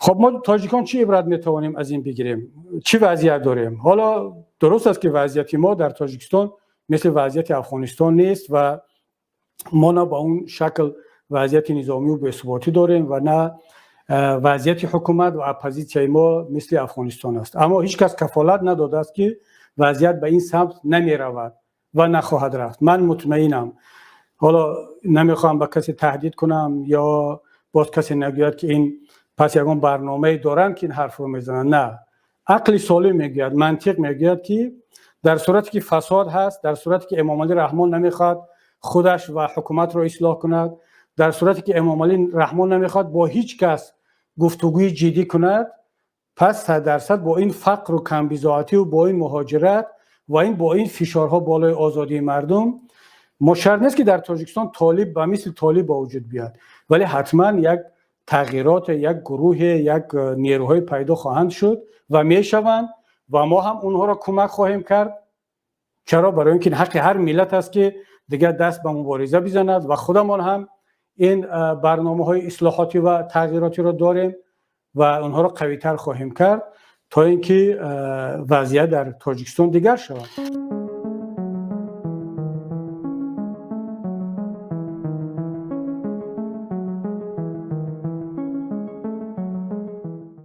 Хуб, мо тоҷикон чӣ ибрат метавонем аз ин бигирем? Чӣ вазъият дорем? Ҳоло дуруст аст, ки вазъияти мо дар Тоҷикистон мисли вазъияти Афғонистон нест ва мо на ба он шакл вазъияти низомию бесуботӣ дорем ва на вазъияти ҳукумат ва оппозитсияи мо мисли Афғонистон аст, аммо ҳеҷ кас кафолат надодааст, ки вазъият ба ин самт намеравад ва нахоҳад рафт. Ман мутмаинам. Ҳоло намехоҳам ба касе таҳдид кунам ё боз касе нагӯяд, ки ин пас ягон барномае доранд, ки ин ҳарфро мезананд. На, ақли солим мегӯяд, мантиқ мегӯяд, ки дар сурате ки фасод ҳаст, дар сурате ки Эмомалӣ Раҳмон намехоҳад худаш ва ҳукуматро ислоҳ кунад, дар сурате ки Эмомалӣ Раҳмон намехоҳад бо ҳеҷ кас гуфтугӯи ҷиддӣ кунад, пас 100% бо ин фақру камбизоатию бо ин муҳоҷират ва ин бо ин фишорҳо болои озодии мардум, мо шарт нест, ки дар Тоҷикистон Толиб ба мисли Толиб ба вуҷуд биёяд, вале ҳатман як тағйирот, як гурӯҳе, як нерӯҳое пайдо хоҳанд шуд ва мешаванд ва мо ҳам онҳоро кӯмак хоҳем кард. Чаро? Барои ин ки ҳаққи ҳар миллат аст, ки дигар даст ба мубориза бизанад ва худамон ҳам ин барномаҳои ислоҳотӣ ва тағйиротиро дорем ва онҳоро қавитар хоҳем кард, то ин ки вазъият дар Тоҷикистон дигар шавад.